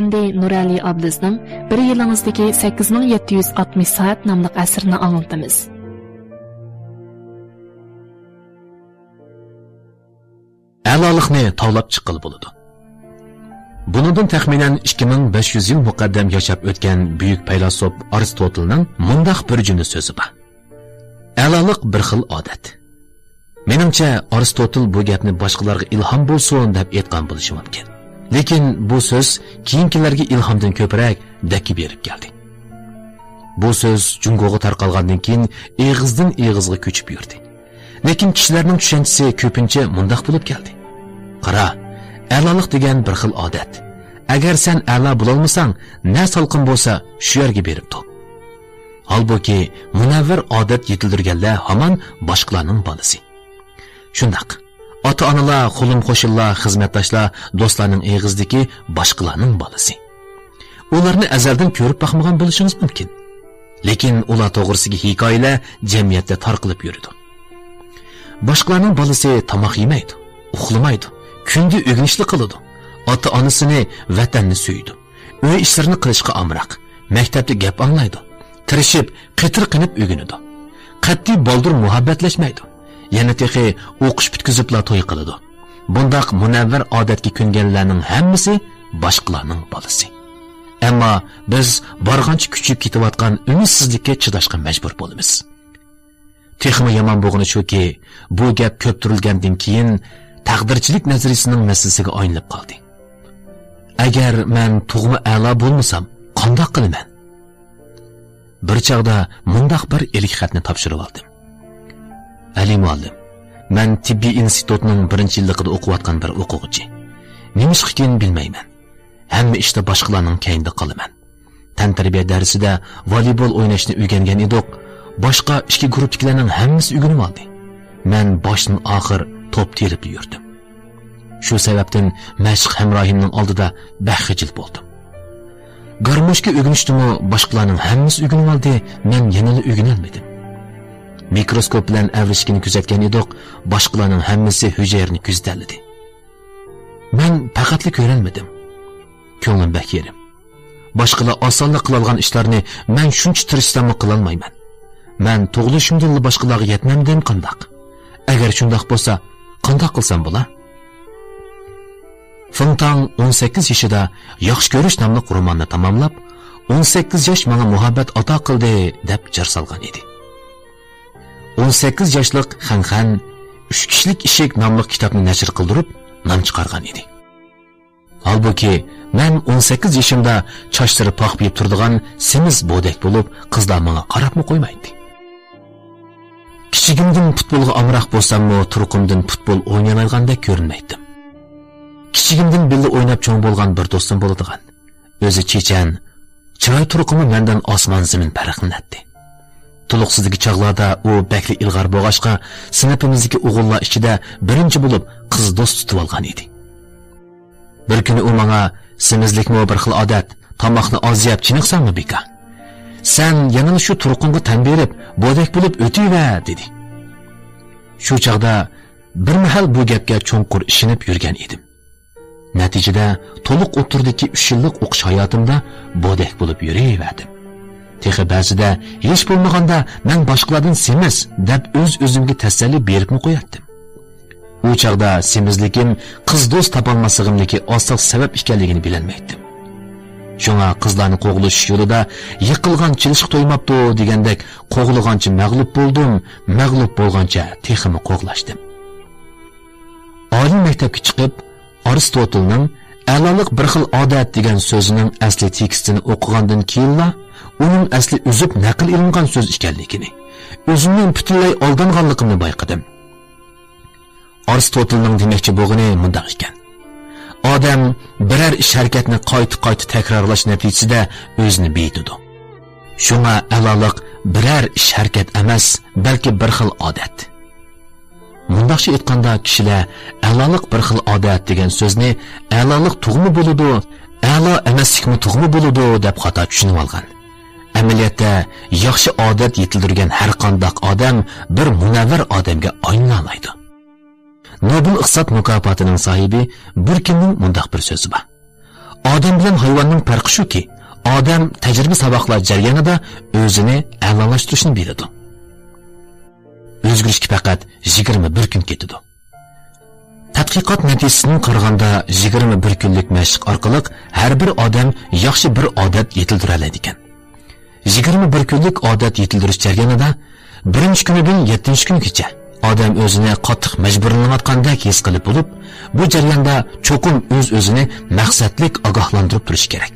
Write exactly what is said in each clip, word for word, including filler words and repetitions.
ئەمدى نۇرئەلى ئابلىزنىڭ بىر يىلىڭىزدىكى سەككىز مىڭ يەتتە يۈز ئاتمىش سائەت ناملىق ئەسىرىنى ئاڭلىتىمىز. ئەلالىقنى تاۋلاپ چىققىلى بولىدۇ. بۇنىڭدىن تەخمىنەن ئىككى مىڭ بەش يۈز يىل مۇقەددەم ياشاپ ئۆتكەن بۈيۈك پەيلاسوپ ئارستوتلنىڭ مۇنداق بىر جۈملە سۆزى بار: «ئەلالىق بىر خىل ئادەت.» مېنىڭچە، ئارستوتل بۇ گەپنى باشقىلارغا ئىلھام بولسۇن دەپ ئېيتقان بولۇشى مۇمكىن. لېكىن بۇ سۆز كېيىنكىلەرگە ئىلھامدىن كۆپرەك دەككە بېرىپ كەلدى. بۇ سۆز جۇڭگوغا تارقالغاندىن كېيىن ئېغىزدىن ئېغىزغا كۆچۈپ يۈردى. لېكىن كىشىلەرنىڭ چۈشەنچىسى كۆپىنچە مۇنداق بولۇپ كەلدى: «قارا، ئەلالىق دېگەن بىر خىل ئادەت. ئەگەر سەن ئەلا بولالمىساڭ، نە سالقىن بولسا، شۇ يەرگە بېرىپ تۇر.» ھالبۇكى، مۇنەۋۋەر ئادەت يېتىلدۈرگەنلەر ھامان باشقىلارنىڭ بالىسى. شۇنداق، ئاتا-ئانىلار، قولۇم-قوشنىلار، خىزمەتداشلار، دوستلارنىڭ ئېغىزىدىكى باشقىلارنىڭ بالىسى. ئۇلارنى ئەزەلدىن كۆرۈپ باقمىغان بولۇشىڭىز مۇمكىن. لېكىن ئۇلار توغرىسىدىكى ھېكايىلەر جەمئىيەتتە تارقىلىپ يۈرىدۇ. باشقىلارنىڭ بالىسى تاماق يېمەيدۇ، ئۇخلىمايدۇ، كۈندە ئۆگىنىشلا قىلىدۇ، ئاتا-ئانىسىنى، ۋەتەننى سۆيىدۇ، ئۆي ئىشلىرىنى قىلىشقا ئامراق، مەكتەپتە گەپ ئاڭلايدۇ، تىرىشىپ، قېتىرقىنىپ ئۆگىنىدۇ. قەتئىي بالدۇر مۇھەببەتلەشمەيدۇ. يەنە تېخى ئوقۇش پۈتكۈزۈپلا توي قىلىدۇ. بۇنداق مۇنەۋۋەر ئادەتكە كۆنگەنلەرنىڭ ھەممىسى باشقىلارنىڭ بالىسى. ئەمما بىز بارغانچە كۈچىيىپ كېتىۋاتقان ئۈمىدسىزلىككە چىداشقا مەجبۇر بولىمىز. تېخىمۇ يامان بولغىنى شۇكى، بۇ گەپ كۆپتۈرۈلگەندىن كېيىن، تەقدىرچىلىك نەزەرىيىسىنىڭ مەسىلىسىگە ئايلىنىپ قالدى. ئەگەر مەن تۇغما ئەلا بولمىسام، قانداق قىلىمەن؟ بىر چاغدا مۇنداق بىر ئىلىك خەتنى تاپشۇرۇۋالدىم: «ئەلى مۇئەللىم، مەن تېببىي ئىنستىتۇتنىڭ بىرىنچى يىللىقىدا ئوقۇۋاتقان بىر ئوقۇغۇچى. نېمىشقىكىن بىلمەيمەن، ھەممە ئىشتا باشقىلارنىڭ كەينىدە قالىمەن. تەنتەربىيە دەرسىدە ۋالىبول ئويناشنى ئۆگەنگەن ئىدۇق، باشقا ئىككى گۇرۇپتىكىلەرنىڭ ھەممىسى ئۆگىنىۋالدى. مەن باشتىن ئاخىر توپ تېرىپلا يۈردۈم. شۇ سەۋەبتىن مەشىق ھەمراھىمنىڭ ئالدىدا بەك خىجىل بولدۇم. گارموشكا ئۆگىنىشتىمۇ باشقىلارنىڭ ھەممىسى ئۆگىنىۋالدى، مەن يەنىلا ئۆگىنەلمىدىم. مىكروسكوپ بىلەن ئەۋرىشكىنى كۆزەتكەن ئىدۇق، باشقىلارنىڭ ھەممىسى ھۈجەيرىنى كۆزىتەلىدى. مەن پەقەتلا كۆرەلمىدىم. كۆڭلۈم بەك يېرىم. باشقىلار ئاسانلا قىلالىغان ئىشلارنى مەن شۇنچە تىرىشساممۇ قىلالمايمەن. مەن تۇغۇلۇشۇمدىنلا باشقىلارغا يەتمەمدىم قانداق؟ ئەگەر شۇنداق بولسا، قانداق قىلسام بولا؟ فېڭتاڭ ئون سەككىز يېشىدا ياخشى كۆرۈش ناملىق روماننى تاماملاپ، «ئون سەككىز ياش ماڭا مۇھەببەت ئاتا قىلدى» دەپ جىر سالغان ئىدى. ئون سەككىز ياشلىق خەنخەن «ئۈچ كىشىلىك ئىشىك» ناملىق كىتابنى نەشر قىلدۇرۇپ، نام چىقارغان ئىدى. ھالبۇكى، مەن ئون سەككىز يېشىمدا چاچلىرى پاخپىيىپ تۇرىدىغان سېمىز بودەك بولۇپ، قىزلار ماڭا قاراپمۇ قويمايتتى. كىچىكىمدىن پۇتبولغا ئامراق بولساممۇ، تۇرقۇمدىن پۇتبول ئوينىيالايدىغاندەك كۆرۈنمەيتتىم. كىچىكىمدىن بىللە ئويناپ چوڭ بولغان بىر دوستۇم بولىدىغان. ئۆزى چېچەن، چىراي تۇرقىمى مەندىن ئاسمان-زېمىن پەرقلىنەتتى. تولۇقسىزدىكى چاغلاردا ئۇ بەكلا ئىلغار بولغاچقا، سىنىپىمىزدىكى ئوغۇللار ئىچىدە بىرىنچى بولۇپ قىز دوست تۇتۇۋالغان ئىدى. بىر كۈنى ئۇ ماڭا: «سېمىزلىكمۇ بىر خىل ئادەت، تاماقنى ئاز يەپ چېنىقساڭمۇ بىكار. سەن يەنىلا شۇ تۇرقۇڭغا تەن بېرىپ، بودەك بولۇپ ئۆتۈۋەر» دېدى. شۇ چاغدا بىر مەھەل بۇ گەپكە چوڭقۇر ئىشىنىپ يۈرگەن ئىدىم. نەتىجىدە، تولۇق ئوتتۇرىدىكى ئۈچ يىللىق ئوقۇش ھاياتىمدا بودەك بولۇپ يۈرۈۋەردىم. تېخى بەزىدە ھېچ بولمىغاندا مەن باشقىلاردىن سېمىز دەپ ئۆز-ئۆزۈمگە تەسەللى بېرىپمۇ قوياتتىم. ئۇ چاغدا سېمىزلىكىم قىز دوست تاپالماسلىقىمدىكى ئاساسىي سەۋەب ئىكەنلىكىنى بىلەلمەيتتىم. شۇڭا قىزلارنى قوغلىشىش يولىدا «يىقىلغان چېلىشقا تويماپتۇ» دېگەندەك، قوغلىغانچە مەغلۇپ بولدۇم، مەغلۇپ بولغانچە تېخىمۇ قوغلاشتىم. ئالىي مەكتەپكە چىقىپ، ئارستوتلنىڭ «ئەلالىق بىر خىل ئادەت» دېگەن سۆزىنىڭ ئەسلى تېكىستىنى ئوقۇغاندىن كېيىنلا، ئۇنىڭ ئەسلى ئۈزۈپ نەقىل ئېلىنغان سۆز ئىكەنلىكىنى، ئۆزۈمنىڭ پۈتۈنلەي ئالدانغانلىقىمنى بايقىدىم. ئارستوتلنىڭ دېمەكچى بولغىنى مۇنداق ئىكەن: ئادەم بىرەر ئىش-ھەرىكەتنى قايتا-قايتا تەكرارلاش نەتىجىسىدە ئۆزىنى بېيىتىدۇ. شۇڭا ئەلالىق بىرەر ئىش-ھەرىكەت ئەمەس، بەلكى بىر خىل ئادەت. مۇنداقچە ئېيتقاندا، كىشىلەر «ئەلالىق بىر خىل ئادەت» دېگەن سۆزنى «ئەلالىق تۇغما بولىدۇ، ئەلا ئەمەسلىكمۇ تۇغما بولىدۇ» دەپ خاتا چۈشىنىۋالغان. ئەمەلىيەتتە، ياخشى ئادەت يېتىلدۈرگەن ھەرقانداق ئادەم بىر مۇنەۋۋەر ئادەمگە ئايلىنالايدۇ. نوبېل ئىقتىساد مۇكاپاتىنىڭ ساھىبى بۇركىننىڭ مۇنداق بىر سۆزى بار: ئادەم بىلەن ھايۋاننىڭ پەرقى شۇكى، ئادەم تەجرىبە ساۋاقلار جەريانىدا ئۆزىنى ئەلالاشتۇرۇشنى بىلىدۇ. ئۆزگىرىشكە پەقەت يىگىرمە بىر كۈن كېتىدۇ. تەتقىقات نەتىجىسىدىن قارىغاندا، يىگىرمە بىر كۈنلۈك مەشىق ئارقىلىق ھەر بىر ئادەم ياخشى بىر ئادەت يېتىلدۈرەلەيدىكەن. يىگىرمە بىر كۈنلۈك ئادەت يېتىلدۈرۈش جەريانىدا بىرىنچى كۈنىدىن يەتتىنچى كۈنگىچە ئادەم ئۆزىنى قاتتىق مەجبۇرلىنىۋاتقاندەك ھېس قىلىپ بولۇپ، بۇ جەرياندا چوقۇم ئۆز-ئۆزىنى مەقسەتلىك ئاگاھلاندۇرۇپ تۇرۇشى كېرەك.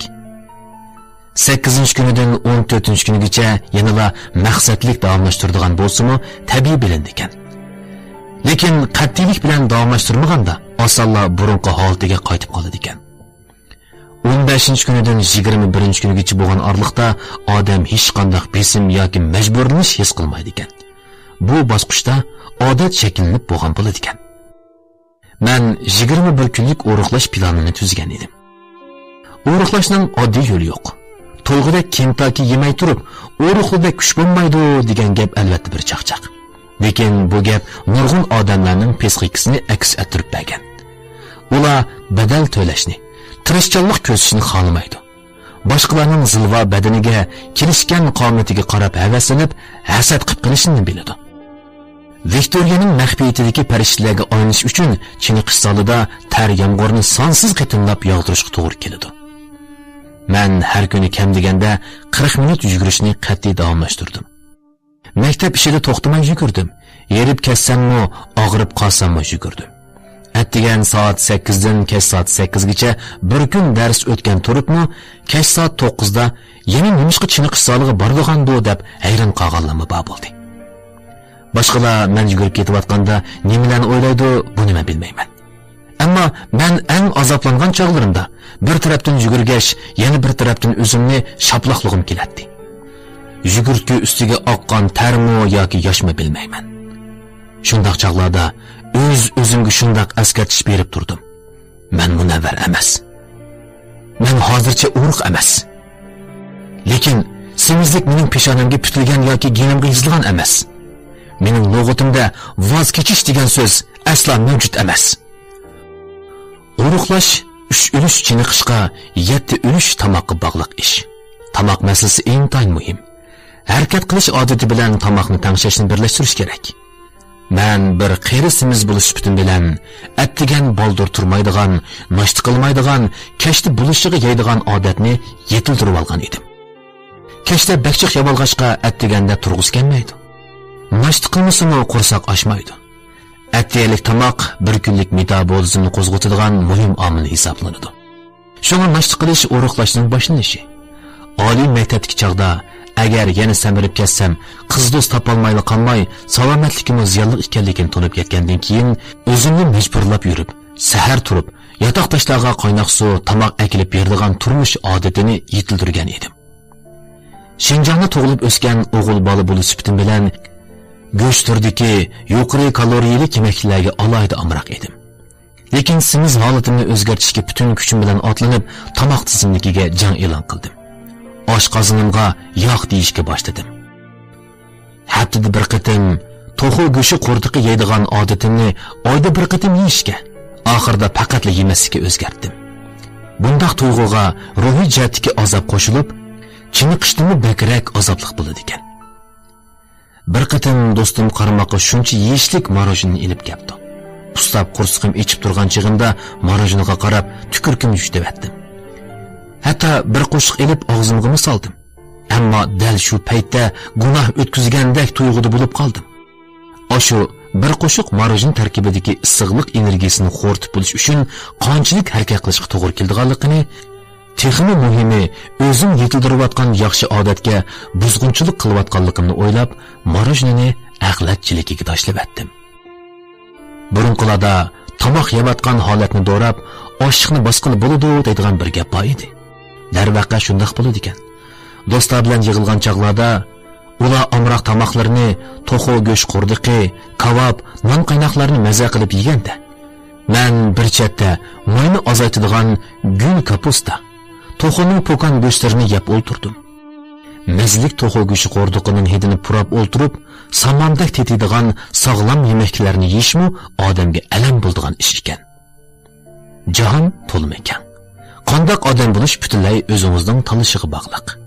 سەككىزىنچى كۈنىدىن ئون تۆتىنچى كۈنىگىچە يەنىلا مەقسەتلىك داۋاملاشتۇرىدىغان بولسىمۇ تەبىئىي بىلىنىدىكەن. لېكىن قەتئىيلىك بىلەن داۋاملاشتۇرمىغاندا ئاسانلا بۇرۇنقى ھالىتىگە قايتىپ قالىدىكەن. ئون بەشىنچى كۈنىدىن يىگىرمە بىرىنچى كۈنىگىچە بولغان ئارىلىقتا ئادەم ھېچقانداق بېسىم ياكى مەجبۇرلىنىش ھېس قىلمايدىكەن. بۇ باسقۇچتا ئادەت شەكىللىنىپ بولغان بولىدىكەن. مەن يىگىرمە بىر كۈنلۈك ئورۇقلاش پىلانىنى تۈزگەن ئىدىم. ئورۇقلاشنىڭ ئاددىي يولى يوق. تولغۇدەك كېنتاكى يېمەي تۇرۇپ، ئورۇقلىدەك كۈچ بولمايدۇ دېگەن گەپ ئەلۋەتتە بىر چاقچاق. لېكىن بۇ گەپ نۇرغۇن ئادەملەرنىڭ پسىخىكىسىنى ئەكس ئەتتۈرۈپ بەرگەن. ئۇلار بەدەل تۆلەشنى، تىرىشچانلىق كۆرسىتىشنى خالىمايدۇ. باشقىلارنىڭ زىلۋا بەدىنىگە، كېلىشكەن قامىتىگە قاراپ ھەۋەسلىنىپ، ھەسەت قىپ قېلىشنى بىلىدۇ. ۋىكتورىيەنىڭ مەخپىيىتىدىكى پەرىشتىلەرگە ئايلىنىش ئۈچۈن چېنىقىش زالىدا تەر يامغۇرنى سانسىز قېتىملاپ ياغدۇرۇشقا توغرا كېلىدۇ. مەن ھەر كۈنى كەم دېگەندە قىرىق مىنۇت يۈگۈرۈشنى قەتئىي داۋاملاشتۇردۇم. مەكتەپ ئىچىدە توختىماي يۈگۈردۈم. ھېرىپ كەتسەممۇ، ئاغرىپ قالساممۇ يۈگۈردۈم. ئەتىگەن سائەت سەككىزدىن كەچ سائەت سەككىزگىچە بىر كۈن دەرس ئۆتكەن تۇرۇپمۇ، كەچ سائەت توققۇزدا يەنە نېمىشقا چېنىقىش زالىغا بارىدىغاندۇ دەپ ھەيران قالغانلارمۇ بار بولدى. باشقىلار مەن يۈگۈرۈپ كېتىۋاتقاندا نېمىلەرنى ئويلايدۇ، بۇنى مەن بىلمەيمەن. ئەمما مەن ئەڭ ئازابلانغان چاغلىرىمدا بىر تەرەپتىن يۈگۈرگەچ، يەنە بىر تەرەپتىن ئۆزۈمنى شاپىلاقلىغۇم كېلەتتى. يۈگۈرتكۈ ئۈستىگە ئاققان تەرمۇ ياكى ياشمۇ بىلمەيمەن. شۇنداق چاغلاردا ئۆز-ئۆزۈمگە شۇنداق ئەسكەرتىش بېرىپ تۇردۇم. مەن مۇنەۋۋەر ئەمەس. مەن ھازىرچە ئورۇق ئەمەس. لېكىن سېمىزلىك مېنىڭ پېشانەمگە پۈتۈلگەن ياكى گېنىمغا يېزىلغان ئەمەس. مېنىڭ لۇغىتىمدە ۋاز كېچىش دېگەن سۆز ئەسلا مەۋجۇت ئەمەس. ئورۇقلاش ئۈچ ئۈلۈش چېنىقىشقا، يەتتە ئۈلۈش تاماققا باغلىق ئىش. تاماق مەسىلىسى ئىنتايىن مۇھىم. ھەرىكەت قىلىش ئادىتى بىلەن تاماقنى تەڭشەشنى بىرلەشتۈرۈش كېرەك. مەن بىر قېرى سېمىز بولۇش سۈپىتىم بىلەن ئەتىگەن بالدۇر تۇرمايدىغان، ناشتا قىلمايدىغان، كەچتە بولۇشىغا يەيدىغان ئادەتنى يېتىلدۈرۈۋالغان ئىدىم. كەچتە بەك جىق يەۋالغاچقا ئەتىگەندە تۇرغۇسى كەلمەيدۇ. ناشتا قىلمىسىمۇ قورساق ئاچمايدۇ. ئەتىگەنلىك تاماق بىر كۈنلۈك مېتابولىزمنى قوزغىتىدىغان مۇھىم ئامىل ھېسابلىنىدۇ. شۇڭا ناشتا قىلىش ئورۇقلاشنىڭ باشلىنىشى. ئالىي مەكتەپتىكى چاغدا، ئەگەر يەنە سەمرىپ كەتسەم، قىز دوست تاپالمايلا قالماي، سالامەتلىكىممۇ زىيانلىق ئىكەنلىكىنى تونۇپ يەتكەندىن كېيىن، ئۆزۈمنى مەجبۇرلاپ يۈرۈپ، سەھەر تۇرۇپ، ياتاقداشلارغا قايناق سۇ، تاماق ئەكېلىپ بېرىدىغان تۇرمۇش ئادىتىنى يېتىلدۈرگەن ئىدىم. شىنجاڭدا تۇغۇلۇپ ئۆسكەن ئوغۇل بالا بولۇش سۈپىتىم بىلەن، گۆش تۈرىدىكى يۇقىرى كالورىيەلىك يېمەكلىكلەرگە ئالاھىدە ئامراق ئىدىم. لېكىن سېمىز ھالىتىمنى ئۆزگەرتىشكە پۈتۈن كۈچۈم بىلەن ئاتلىنىپ، تاماق تىزىملىكىگە جەڭ ئېلان قىلدىم. ئاشقازىنىمغا ياق دېيىشكە باشلىدىم. ھەپتىدە بىر قېتىم توخۇ گۆشى قوردىقى يەيدىغان ئادىتىمنى ئايدا بىر قېتىم يېيىشكە، ئاخىرىدا پەقەتلا يېمەسلىككە ئۆزگەرتتىم. بۇنداق تۇيغۇغا روھىي جەھەتتىكى ئازاب قوشۇلۇپ، چېنىقىشتىنمۇ بەكرەك ئازابلىق بولىدىكەن. بىر قېتىم دوستۇم قارىماققا شۇنچە يېيىشلىك ماروژنىنى ئېلىپ كەپتۇ. ئۇستاپ قورسىقىم ئېچىپ تۇرغان چېغىمدا ماروژنىغا قاراپ تۈكۈرۈكۈمنى يۇتۇۋەتتىم. ھەتتا بىر قوشۇق ئېلىپ ئاغزىمغىمۇ سالدىم. ئەمما دەل شۇ پەيتتە گۇناھ ئۆتكۈزگەندەك تۇيغۇدا بولۇپ قالدىم. ئاشۇ بىر قوشۇق ماروژنا تەركىبىدىكى ئىسسىقلىق ئېنېرگىيىسىنى خورىتىپ بولۇش ئۈچۈن قانچىلىك ھەرىكەت قىلىشقا توغرا كېلىدىغانلىقىنى، تېخىمۇ مۇھىمى، ئۆزۈم يېتىلدۈرۈۋاتقان ياخشى ئادەتكە بۇزغۇنچىلىق قىلىۋاتقانلىقىمنى ئويلاپ، ماروژنىنى ئەخلەت چېلىكىگە تاشلىۋەتتىم. بۇرۇنقىلاردا تاماق يەۋاتقان ھالەتنى دوراپ، ئاشلىقنى باسقىلى بولىدۇ دەيدىغان بىر گەپ بار ئىدى. دەرۋەقە شۇنداق بولىدىكەن. دوستلار بىلەن يىغىلغان چاغلاردا ئۇلار ئامراق تاماقلىرىنى، توخۇ گۆش قوردىقى، كاۋاپ، نان قايناقلارنى مەزە قىلىپ يېگەندە، مەن بىر چەتتە ماينى ئازايتىدىغان گۈل كاپۇستا، توخۇنىڭ پوكان گۆشلىرىنى يەپ ئولتۇردۇم. مەززىلىك توخۇ گۆشى قوردۇقىنىڭ ھىدىنى پۇراپ ئولتۇرۇپ، ساماندەك تېتىيدىغان ساغلام يېمەكلەرنى يېيىشمۇ ئادەمگە ئەلەم بولىدىغان ئىش ئىكەن. جاھان تولىمۇ كەڭ. قانداق ئادەم بولۇش پۈتۈنلەي ئۆزىڭىزنىڭ تاللىشىغا باغلىق.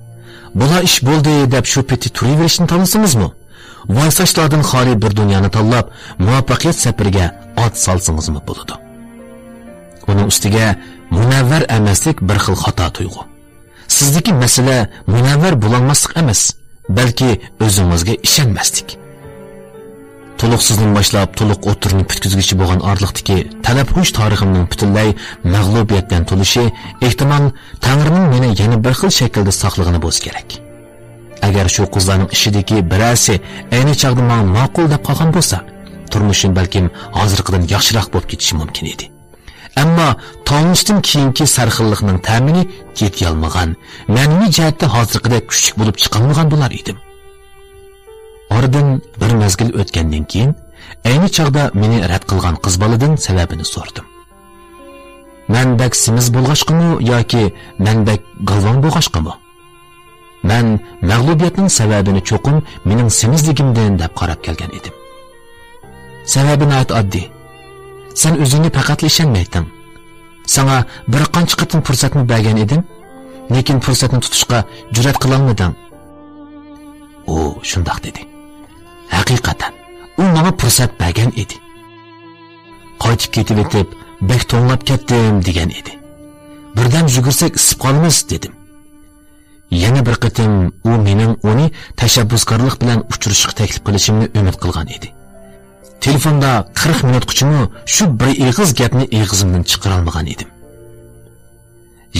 بولا ئىش بولدى دەپ شۇ پېتى تۇرۇۋېرىشنى تاللىسىڭىزمۇ، ۋايساشلاردىن خالىي بىر دۇنيانى تاللاپ، مۇۋەپپەقىيەت سەپىرىگە ئات سالسىڭىزمۇ بولىدۇ. ئۇنىڭ ئۈستىگە مۇنەۋۋەر ئەمەسلىك بىر خىل خاتا تۇيغۇ. سىزدىكى مەسىلە مۇنەۋۋەر بولالماسلىق ئەمەس، بەلكى ئۆزىڭىزگە ئىشەنمەسلىك. تولۇقسىزدىن باشلاپ تولۇق ئوتتۇرىنى پۈتكۈزگۈچە بولغان ئارىلىقتىكى تەلەپھۇش تارىخىمنىڭ پۈتۈنلەي مەغلۇبىيەتتىن تولۇشى، ئېھتىمال، تەڭرىنىڭ مېنى يەنە بىر خىل شەكىلدە ساقلىغىنى بولسا كېرەك. ئەگەر شۇ قىزلارنىڭ ئىچىدىكى بىرەرسى ئەينى چاغدا ماڭا ماقۇل دەپ قالغان بولسا، تۇرمۇشۇم بەلكىم ھازىرقىدىن ياخشىراق بولۇپ كېتىشى مۇمكىن ئىدى. ئەمما تاللىنىشتىن كېيىنكى سەرخىللىقنىڭ تەمىنى تېتىيالمىغان، مەنىۋى جەھەتتە ھازىرقىدەك كۈچلۈك بولۇپ چىقالمىغان بولار ئىدىم. ئارىدىن بىر مەزگىل ئۆتكەندىن كېيىن، ئەينى چاغدا مېنى رەت قىلغان قىز بالىدىن سەۋەبىنى سورىدىم. مەن بەك سېمىز بولغاچقىمۇ ياكى مەن بەك گالۋاڭ بولغاچقىمۇ؟ مەن مەغلۇبىيەتنىڭ سەۋەبىنى چوقۇم مېنىڭ سېمىزلىكىمدىن دەپ قاراپ كەلگەن ئىدىم. سەۋەبى ناھايىتى ئاددىي. سەن ئۆزۈڭگە پەقەتلا ئىشەنمەيتتىڭ. ساڭا بىر قانچە قېتىم پۇرسەتمۇ بەرگەن ئىدىم، لېكىن پۇرسەتنى تۇتۇشقا جۈرئەت قىلالمىدىڭ. ئۇ شۇنداق دېدى. ھەقىقەتەن، ئۇ ماڭا پۇرسەت بەرگەن ئىدى. قايتىپ كېتىۋېتىپ، بەك توڭلاپ كەتتىم دېگەن ئىدى. بىردەم يۈگۈرسەك ئىسسىپ قالىمىز دېدىم. يەنە بىر قېتىم ئۇ مېنىڭ ئۇنى تەشەببۇسكارلىق بىلەن ئۇچرىشىشقا تەكلىپ قىلىشىمنى ئۈمىد قىلغان ئىدى. تېلېفوندا قىرىق مىنۇتقىچىمۇ شۇ بىر ئېغىز گەپنى ئېغىزىمدىن چىقىرالمىغان ئىدىم.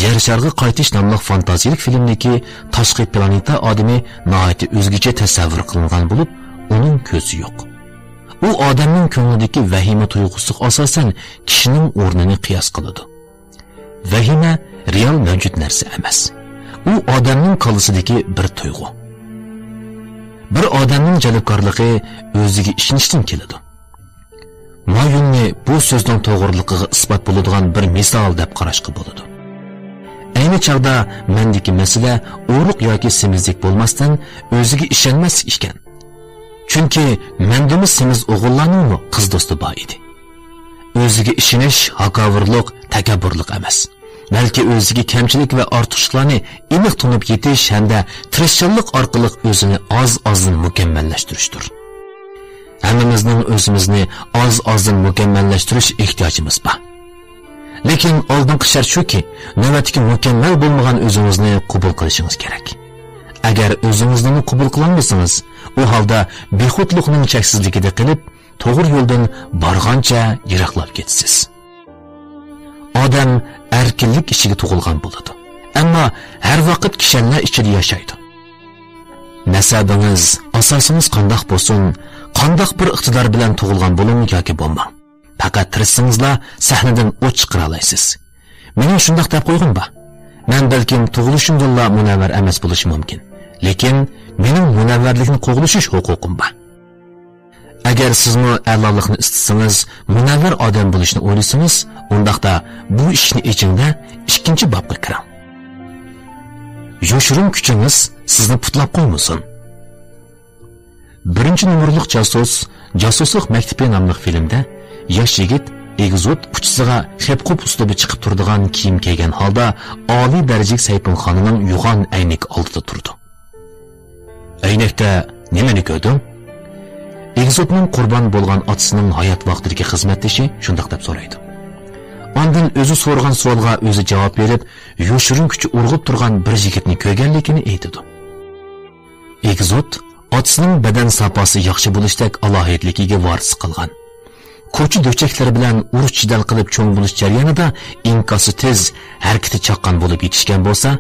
يەر شارىغا قايتىش ناملىق فانتازىيىلىك فىلىمدىكى تاشقى پلانېتا ئادىمى ناھايىتى ئۆزگىچە تەسەۋۋۇر قىلىنغان بولۇپ، ئۇنىڭ كۆزى يوق. ئۇ ئادەمنىڭ كۆڭلىدىكى ۋەھىمە تۇيغۇسىغا ئاساسەن كىشىنىڭ ئورنىنى قىياس قىلىدۇ. ۋەھىمە رېئال مەۋجۇت نەرسە ئەمەس. ئۇ ئادەمنىڭ كاللىسىدىكى بىر تۇيغۇ. بىر ئادەمنىڭ جەلپكارلىقى ئۆزىگە ئىشىنىشتىن كېلىدۇ. مايوننى بۇ سۆزنىڭ توغرىلىقىغا ئىسپات بولىدىغان بىر مىسال دەپ قاراشقا بولىدۇ. ئەينى چاغدا مەندىكى مەسىلە ئورۇق ياكى سېمىزلىك بولماستىن، ئۆزىگە ئىشەنمەسلىك ئىكەن. چۈنكى مەندىمۇ سېمىز ئوغۇللارنىڭمۇ قىز دوستى بار ئىدى. ئۆزىگە ئىشىنىش ھاكاۋۇرلۇق، تەكەببۇرلۇق ئەمەس، بەلكى ئۆزىگە كەمچىلىك ۋە ئارتۇقچىلىقلارنى ئېنىق تونۇپ يېتىش ھەمدە تىرىشچانلىق ئارقىلىق ئۆزىنى ئاز-ئازدىن مۇكەممەللەشتۈرۈشتۇر. ھەممىمىزنىڭ ئۆزىمىزنى ئاز-ئازدىن مۇكەممەللەشتۈرۈش ئېھتىياجىمىز بار. لېكىن ئالدىنقى شەرت شۇكى، نۆۋەتتىكى مۇكەممەل بولمىغان ئۆزىڭىزنى قوبۇل قىلىشىڭىز كېرەك. ئەگەر ئۆزىڭىزنىمۇ قوبۇل قىلالمىسىڭىز، ئۇ ھالدا بىخۇدلۇقنىڭ چەكسىزلىكىدە قېلىپ، توغرا يولدىن بارغانچە يىراقلاپ كېتىسىز. ئادەم ئەركىنلىك ئىچىگە تۇغۇلغان بولىدۇ. ئەمما ھەر ۋاقىت كىشەنلەر ئىچىدە ياشايدۇ. نەسەبىڭىز، ئاساسىڭىز قانداق بولسۇن، قانداق بىر ئىقتىدار بىلەن تۇغۇلغان بولۇڭ ياكى بولماڭ، پەقەت تىرىشسىڭىزلا سەھنىدىن ئوت چىقىرالايسىز. مېنىڭ شۇنداق دەپ قويغۇم بار. مەن بەلكىم تۇغۇلۇشۇمدىنلا مۇنەۋۋەر ئەمەس بولۇشۇم مۇمكىن، لېكىن مېنىڭ مۇنەۋۋەرلىكنى قوغلىشىش ھوقۇقۇم بار. ئەگەر سىزمۇ ئەلالىقنى ئىستىسىڭىز، مۇنەۋۋەر ئادەم بولۇشنى ئويلىسىڭىز، ئۇنداقتا بۇ ئىشىكنى ئېچىڭ-دە، ئىككىنچى بابقا كىرىڭ. يوشۇرۇن كۈچىڭىز سىزنى پۇتلاپ قويمىسۇن. بىرىنچى نومۇرلۇق جاسۇس، جاسۇسلۇق مەكتىپى ناملىق فىلىمدە ياش يىگىت ئېگزوت ئۇچىسىغا خېپقوپ ئۇسلۇبى چىقىپ تۇرىدىغان كىيىم كىيگەن ھالدا ئالىي دەرىجىلىك سەيپۇنخانىنىڭ يوغان ئەينىكى ئالدىدا تۇرىدۇ. ئەينەكتە نېمىنى كۆردۈڭ؟ ئېگزوتنىڭ قۇربان بولغان ئاتىسىنىڭ ھايات ۋاقتىدىكى خىزمەتدىشى شۇنداق دەپ سورايدۇ. ئاندىن ئۆزى سورىغان سوئالغا ئۆزى جاۋاب بېرىپ، يوشۇرۇن كۈچى ئۇرغۇپ تۇرغان بىر يىگىتنى كۆرگەنلىكىنى ئېيتىدۇ. ئېگزوت ئاتىسىنىڭ بەدەن ساپاسى ياخشى بولۇشتەك ئالاھىدىلىكىگە ۋارىسلىق قىلغان. كوچا-كۆچەكلىرى بىلەن ئۇرۇش-جېدەل قىلىپ چوڭ بولۇش جەريانىدا ئىنكاسى تېز، ھەرىكىتى چاققان بولۇپ يېتىشكەن بولسا،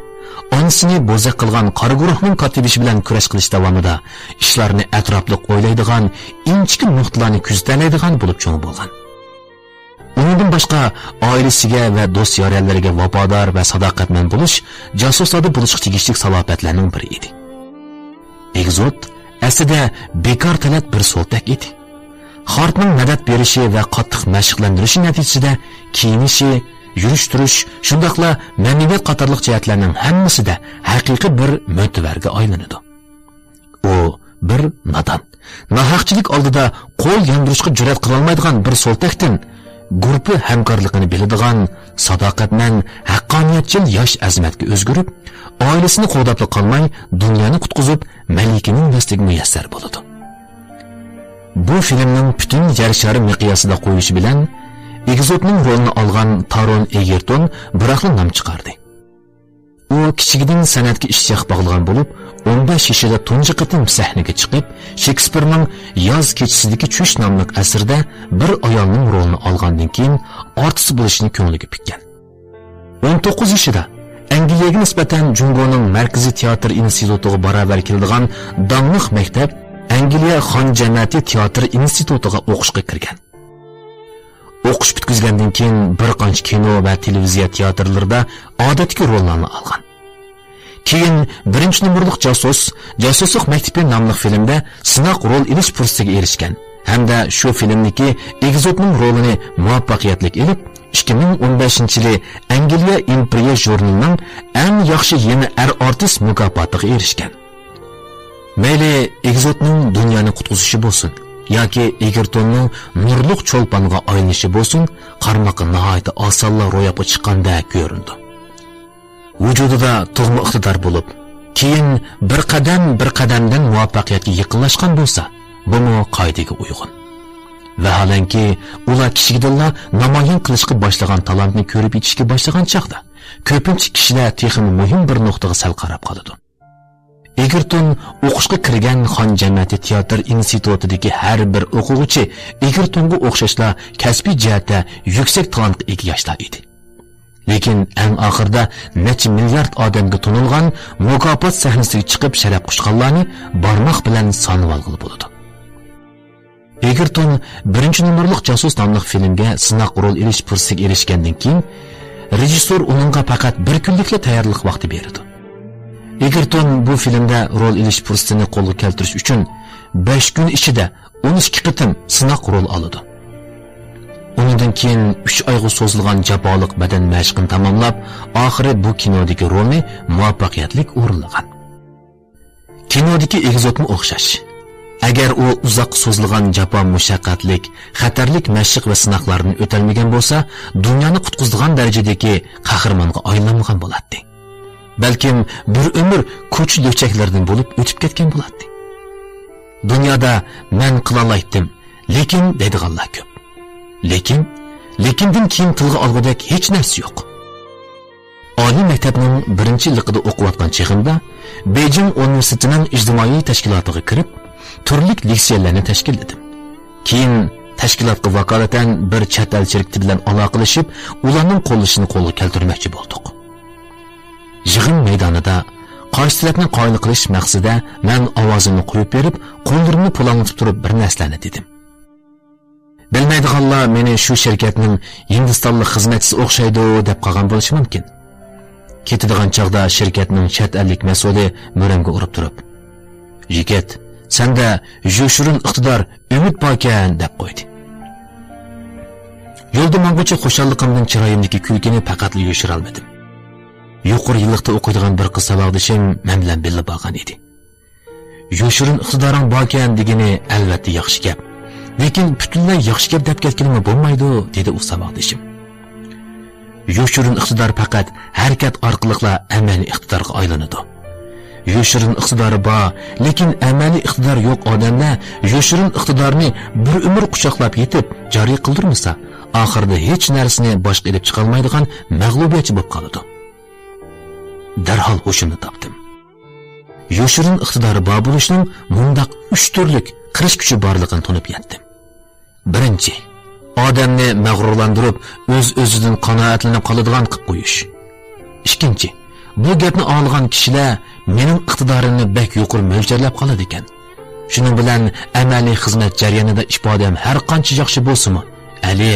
ئانىسىنى بوزەك قىلغان قارا گۇرۇھنىڭ كاتتىبېشى بىلەن كۈرەش قىلىش داۋامىدا ئىشلارنى ئەتراپلىق ئويلايدىغان، ئىنچىكە نۇقتىلارنى كۆزىتەلەيدىغان بولۇپ چوڭ بولغان. ئۇنىڭدىن باشقا، ئائىلىسىگە ۋە دوست-يارەنلىرىگە ۋاپادار ۋە ساداقەتمەن بولۇش جاسۇسلاردا بولۇشقا تېگىشلىك سالاپەتلەرنىڭ بىرى ئىدى. ئېگزوت ئەسلىدە بىكار تەلەت بىر سولتەك ئىدى. خارتنىڭ مەدەت بېرىشى ۋە قاتتىق مەشىقلەندۈرۈشى نەتىجىسىدە كىيىنىشى، يۈرۈش-تۇرۇش، شۇنداقلا مەنىۋىيەت قاتارلىق جەھەتلەرنىڭ ھەممىسىدە ھەقىقىي بىر مۆتىۋەرگە ئايلىنىدۇ. ئۇ بىر نادان، ناھەقچىلىك ئالدىدا قول ياندۇرۇشقا جۈرئەت قىلالمايدىغان بىر سولتەكتىن گۇرۇپپا ھەمكارلىقىنى بىلىدىغان، ساداقەتمەن، ھەققانىيەتچىل ياش ئەزىمەتكە ئۆزگىرىپ، ئائىلىسىنى قوغداپلا قالماي، دۇنيانى قۇتقۇزۇپ، مەلىكىنىڭ دەستىگە مۇيەسسەر بولىدۇ. بۇ فىلىمنىڭ پۈتۈن يەر شارى مىقياسىدا قويۇلۇشى بىلەن، ئېگزوتنىڭ رولىنى ئالغان تارون ئېگېرتون بىراقلا نام چىقاردى. ئۇ كىچىكىدىن سەنئەتكە ئىشتىياق باغلىغان بولۇپ، ئون بەش يېشىدا تۇنجى قېتىم سەھنىگە چىقىپ، شېكسپىرنىڭ ياز كېچىسىدىكى چۈش ناملىق ئەسىرىدە بىر ئايالنىڭ رولىنى ئالغاندىن كېيىن، ئارتىس بولۇشنى كۆڭلىگە پۈككەن. ئون توققۇز يېشىدا ئەنگلىيەگە نىسبەتەن جۇڭگونىڭ مەركىزىي تىياتىر ئىنستىتۇتىغا باراۋەر كېلىدىغان داڭلىق مەكتەپ ئەنگلىيە خان جەمەتى تىياتىر ئىنستىتۇتىغا ئوقۇشقا كىرگەن. ئوقۇش پۈتكۈزگەندىن كېيىن بىر قانچە كىنو ۋە تېلېۋىزىيە تىياتىرلىرىدا ئادەتتىكى روللارنى ئالغان. كېيىن بىرىنچى نومۇرلۇق جاسۇس، جاسۇسلۇق مەكتىپى ناملىق فىلىمدە سىناق رول ئېلىش پۇرسىتىگە ئېرىشكەن ھەمدە شۇ فىلىمدىكى ئېگزوتنىڭ رولىنى مۇۋەپپەقىيەتلىك ئېلىپ، ئىككى مىڭ ئون بەشىنچى يىلى ئەنگلىيە ئىمپېرىيە ژۇرنىلىنىڭ ئەڭ ياخشى يېڭى ئەر ئارتىس مۇكاپاتىغا ئېرىشكەن. مەيلى ئېگزوتنىڭ دۇنيانى قۇتقۇزۇشى بولسۇن ياكى ئېگېرتوننىڭ نۇرلۇق چولپانغا ئايلىنىشى بولسۇن، قارىماققا ناھايىتى ئاسانلا روياپقا چىققاندەك كۆرۈنىدۇ. ۋۇجۇدىدا تۇغما ئىقتىدار بولۇپ، كېيىن بىر قەدەم بىر قەدەمدىن مۇۋەپپەقىيەتكە يېقىنلاشقان بولسا، بۇمۇ قائىدىگە ئۇيغۇن. ۋەھالەنكى، ئۇلار كىچىكىدىنلا نامايان قىلىشقا باشلىغان تالانتنى كۆرۈپ يېتىشكە باشلىغان چاغدا، كۆپىنچە كىشىلەر تېخىمۇ مۇھىم بىر نۇقتىغا سەل قاراپ قالىدۇ. ئېگېرتون ئوقۇشقا كىرگەن خان جەمەتى تىياتىر ئىنستىتۇتىدىكى ھەر بىر ئوقۇغۇچى ئېگېرتونغا ئوخشاشلا كەسپىي جەھەتتە يۈكسەك تالانتقا ئىگە ياشلار ئىدى. لېكىن ئەڭ ئاخىرىدا نەچچە مىليارد ئادەمگە تونۇلغان مۇكاپات سەھنىسىگە چىقىپ شەرەپ قۇچقانلارنى بارماق بىلەن سانىۋالغىلى بولىدۇ. ئېگېرتون بىرىنچى نومۇرلۇق جاسۇس ناملىق فىلىمگە سىناق رول ئېلىش پۇرسىتىگە ئېرىشكەندىن كېيىن، رېژىسسور ئۇنىڭغا پەقەت بىر كۈنلۈكلا تەييارلىق ۋاقتى بېرىدۇ. ئېگېرتون بۇ فىلىمدە رول ئېلىش پۇرسىتىنى قولغا كەلتۈرۈش ئۈچۈن بەش كۈن ئىچىدە ئون ئىككى قېتىم سىناق رول ئالىدۇ. ئۇنىڭدىن كېيىن ئۈچ ئايغا سوزۇلغان جاپالىق بەدەن مەشقىنى تاماملاپ، ئاخىرى بۇ كىنودىكى رولنى مۇۋەپپەقىيەتلىك ئورۇنلىغان. كىنودىكى ئېگزوتمۇ ئوخشاش. ئەگەر ئۇ ئۇزاققا سوزۇلغان جاپا مۇشەققەتلىك، خەتەرلىك مەشىق ۋە سىناقلاردىن ئۆتەلمىگەن بولسا، دۇنيانى قۇتقۇزىدىغان دەرىجىدىكى قەھرىمانغا ئايلانمىغان بولاتتى. بەلكىم بىر ئۆمۈر كوچا لۆچەكلىرىدىن بولۇپ ئۆتۈپ كەتكەن بولاتتى. دۇنيادا مەن قىلالايتتىم، لېكىن دەيدىغانلار كۆپ. لېكىن، لېكىندىن كېيىن تىلغا ئالغۇدەك ھېچ نەرسە يوق. ئالىي مەكتەپنىڭ بىرىنچى يىللىقىدا ئوقۇۋاتقان چېغىمدا، بېيجىڭ ئۇنىۋېرسىتېتىنىڭ ئىجتىمائىي تەشكىلاتىغا كىرىپ، تۈرلۈك لېكسىيەلەرنى تەشكىللىدىم. كېيىن تەشكىلاتقا ۋاكالىتەن بىر چەت ئەل شىركىتى بىلەن ئالاقىلىشىپ، ئۇلارنىڭ قوللىشىنى قولغا كەلتۈرمەكچى بولدۇق. يىغىن مەيدانىدا قارشى تەرەپنى قايىل قىلىش مەقسىتىدە مەن ئاۋازىمنى قويۇپ بېرىپ، قوللىرىمنى پۇلاڭلىتىپ تۇرۇپ بىر نەرسىلەرنى دېدىم. بىلمەيدىغانلار مېنى شۇ شىركەتنىڭ ھىندىستانلىق خىزمەتچىسى ئوخشايدۇ دەپ قالغان بولۇشى مۇمكىن. كېتىدىغان چاغدا شىركەتنىڭ چەت ئەللىك مەسئۇلى مۈرەمگە ئۇرۇپ تۇرۇپ، «يىگىت، سەندە يوشۇرۇن ئىقتىدار، ئۈمىد باركەن» دەپ قويدى. يولدا ماڭغۇچە خۇشاللىقىمدىن چىرايىمدىكى كۈلكىنى پەقەتلا يوشۇرالمىدىم. يۇقىرى يىللىقتا ئوقۇيدىغان بىر قىز ساۋاقدىشىم مەن بىلەن بىللە بارغان ئىدى. «يوشۇرۇن ئىقتىدارىڭ باركەن دېگىنى ئەلۋەتتە ياخشى گەپ. لېكىن پۈتۈنلەي ياخشى گەپ دەپ كەتكىلىمۇ بولمايدۇ» دېدى ئۇ ساۋاقدىشىم. يوشۇرۇن ئىقتىدار پەقەت ھەرىكەت ئارقىلىقلا ئەمەلىي ئىقتىدارغا ئايلىنىدۇ. يوشۇرۇن ئىقتىدارى بار، لېكىن ئەمەلىي ئىقتىدارى يوق ئادەملەر يوشۇرۇن ئىقتىدارنى بىر ئۆمۈر قۇچاقلاپ يېتىپ جارى قىلدۇرمىسا، ئاخىرىدا ھېچ نەرسىنى باشقا ئېلىپ چىقالمايدىغان مەغلۇبىيەتچى بولۇپ قالىدۇ. دەرھال ھوشۇمنى تاپتىم. يوشۇرۇن ئىقتىدارى بار بولۇشنىڭ مۇنداق ئۈچ تۈرلۈك قىرىش كۈچى بارلىقىنى تونۇپ يەتتىم. بىرىنچى، ئادەمنى مەغرۇرلاندۇرۇپ، ئۆز-ئۆزىدىن قانائەتلىنىپ قالىدىغان قىلىپ قويۇش. ئىككىنچى، بۇ گەپنى ئاڭلىغان كىشىلەر مېنىڭ ئىقتىدارىمنى بەك يۇقىرى مۆلچەرلەپ قالىدىكەن. شۇنىڭ بىلەن ئەمەلىي خىزمەت جەريانىدا ئىپادەم ھەر قانچە ياخشى بولسىمۇ، «ئەلى،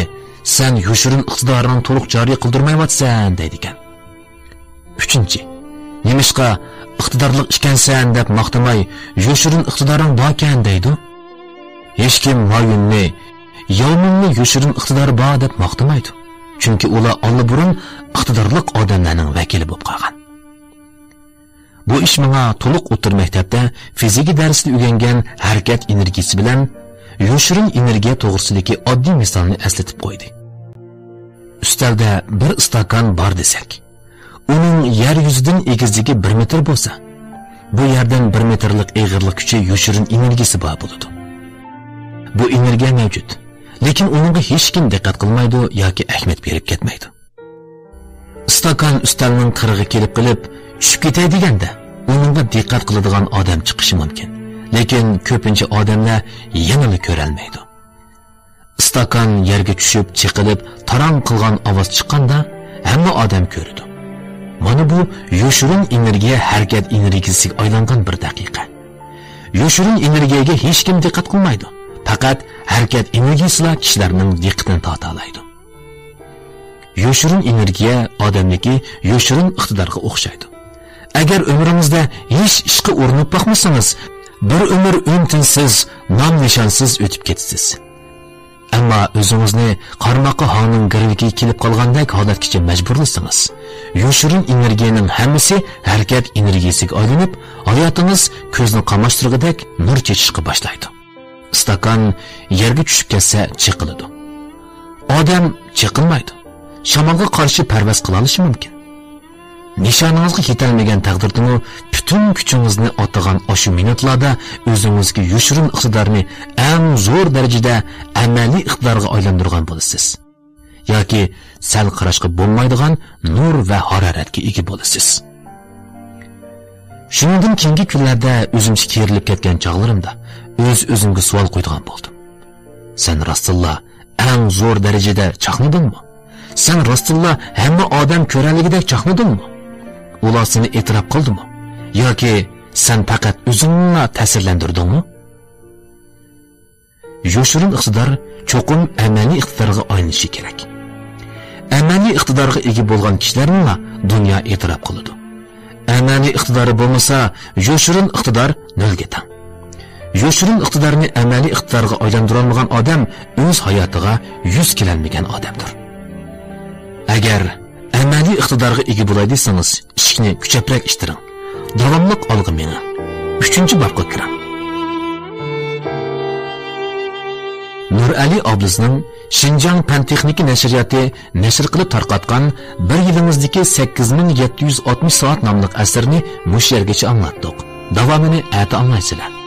سەن يوشۇرۇن ئىقتىدارىڭنى تولۇق جارى قىلدۇرمايۋاتىسەن» دەيدىكەن. ئۈچىنچى، «نېمىشقا ئىقتىدارلىق ئىكەنسەن» دەپ ماختىماي، «يوشۇرۇن ئىقتىدارىڭ باركەن» دەيدۇ. ھېچكىم مايۈننى، ياۋمىننى يوشۇرۇن ئىقتىدارى بار دەپ ماختىمايدۇ. چۈنكى ئۇلار ئاللىبۇرۇن ئىقتىدارلىق ئادەملەرنىڭ ۋەكىلى بولۇپ قالغان. بۇ ئىش ماڭا تولۇق ئوتتۇرا مەكتەپتە فىزىكا دەرسىدە ئۆگەنگەن ھەرىكەت ئېنېرگىيىسى بىلەن يوشۇرۇن ئېنېرگىيە توغرىسىدىكى ئاددىي مىسالنى ئەسلىتىپ قويدى. ئۈستەلدە بىر ئىستاكان بار دېسەك، ئۇنىڭ يەر يۈزىدىن ئېگىزلىكى بىر مېتىر بولسا، بۇ يەردىن بىر مېتىرلىق ئېغىرلىق كۈچى يوشۇرۇن ئېنېرگىيىسى بار بولىدۇ. بۇ ئېنېرگىيە مەۋجۇت، لېكىن ئۇنىڭغا ھېچكىم دىققەت قىلمايدۇ ياكى ئەھمىيەت بېرىپ كەتمەيدۇ. ئىستاكان ئۈستەلنىڭ قىرىغا كېلىپ قېلىپ، چۈشۈپ كېتەي دېگەندە، ئۇنىڭغا دىققەت قىلىدىغان ئادەم چىقىشى مۇمكىن. لېكىن كۆپىنچە ئادەملەر يەنىلا كۆرەلمەيدۇ. ئىستاكان يەرگە چۈشۈپ، چېقىلىپ، تاراڭ قىلغان ئاۋاز چىققاندا، ھەممە ئادەم كۆرىدۇ. مانا بۇ يوشۇرۇن ئېنېرگىيە ھەرىكەت ئېنېرگىيەسىگە ئايلانغان بىر دەقىقە. يوشۇرۇن ئېنېرگىيەگە ھېچكىم دىققەت قىلمايدۇ. پەقەت ھەرىكەت ئېنېرگىيەسىلا كىشىلەرنىڭ دىققىتىنى تارتالايدۇ. يوشۇرۇن ئېنېرگىيە ئادەمدىكى يوشۇرۇن ئىقتىدارغا ئوخشايدۇ. ئەگەر ئۆمرىڭىزدە ھېچ ئىشقا ئۇرۇنۇپ باقمىسىڭىز، بىر ئۆمۈر ئۈن-تىنسىز، نام-نىشانسىز ئۆتۈپ كېتىسىز. ئەمما ئۆزىڭىزنى قارماققا ھاڭنىڭ گىرۋىكىگە كېلىپ قالغاندەك ھالەتكىچە مەجبۇرلىسىڭىز، يوشۇرۇن ئېنېرگىيەنىڭ ھەممىسى ھەرىكەت ئېنېرگىيەسىگە ئايلىنىپ، ھاياتىڭىز كۆزنى قاماشتۇرغۇدەك نۇر چېچىشقا باشلايدۇ. ئىستاكان يەرگە چۈشۈپ كەتسە چېقىلىدۇ. ئادەم چېقىلمايدۇ. شامالغا قارشى پەرۋاز قىلالىشى مۇمكىن. نىشانىڭىزغا يېتەلمىگەن تەقدىردىمۇ، پۈتۈن كۈچىڭىزنى ئاتىغان ئاشۇ مىنۇتلاردا ئۆزىڭىزگە يوشۇرۇن ئىقتىدارنى ئەڭ زور دەرىجىدە ئەمەلىي ئىقتىدارغا ئايلاندۇرغان بولىسىز. ياكى سەل قاراشقا بولمايدىغان نۇر ۋە ھارارەتكە ئىگە بولىسىز. شۇنىڭدىن كېيىنكى كۈنلەردە ئۆزۈمچە كېرىلىپ كەتكەن چاغلىرىمدا ئۆز-ئۆزۈمگە سوئال قويىدىغان بولدۇم. سەن راستتىنلا ئەڭ زور دەرىجىدە چاقنىدىڭمۇ؟ سەن راستتىنلا ھەممە ئادەم كۆرەلىگىدەك چاقنىدىڭمۇ؟ ئۇلار سېنى ئېتىراپ قىلدىمۇ؟ ياكى سەن پەقەت ئۆزۈڭنىلا تەسىرلەندۈردۈڭمۇ؟ يوشۇرۇن ئىقتىدار چوقۇم ئەمەلىي ئىقتىدارغا ئايلىنىشى كېرەك. ئەمەلىي ئىقتىدارغا ئىگە بولغان كىشىلەرنىلا دۇنيا ئېتىراپ قىلىدۇ. ئەمەلىي ئىقتىدارى بولمىسا، يوشۇرۇن ئىقتىدار نۆلگە تەڭ. يوشۇرۇن ئىقتىدارنى ئەمەلىي ئىقتىدارغا ئايلاندۇرالمىغان ئادەم ئۆز ھاياتىغا يۈز كېلەلمىگەن ئادەمدۇر. ئەگەر ئەمەلىي ئىقتىدارغا ئىگە بولاي دېسىڭىز، ئىشىكنى كۈچەپرەك ئىتتىرىڭ. داۋاملىق ئالغا مېڭىڭ. ئۈچىنچى بابقا كىرىڭ. نۇرئەلى ئابلىزنىڭ شىنجاڭ پەن تېخنىكا نەشرىياتى نەشر قىلىپ تارقاتقان بىر يىلىڭىزدىكى سەككىز مىڭ يەتتە يۈز ئاتمىش سائەت ناملىق ئەسىرىنى مۇشۇ يەرگىچە ئاڭلاتتۇق. داۋامىنى ئەتە ئاڭلايسىلەر.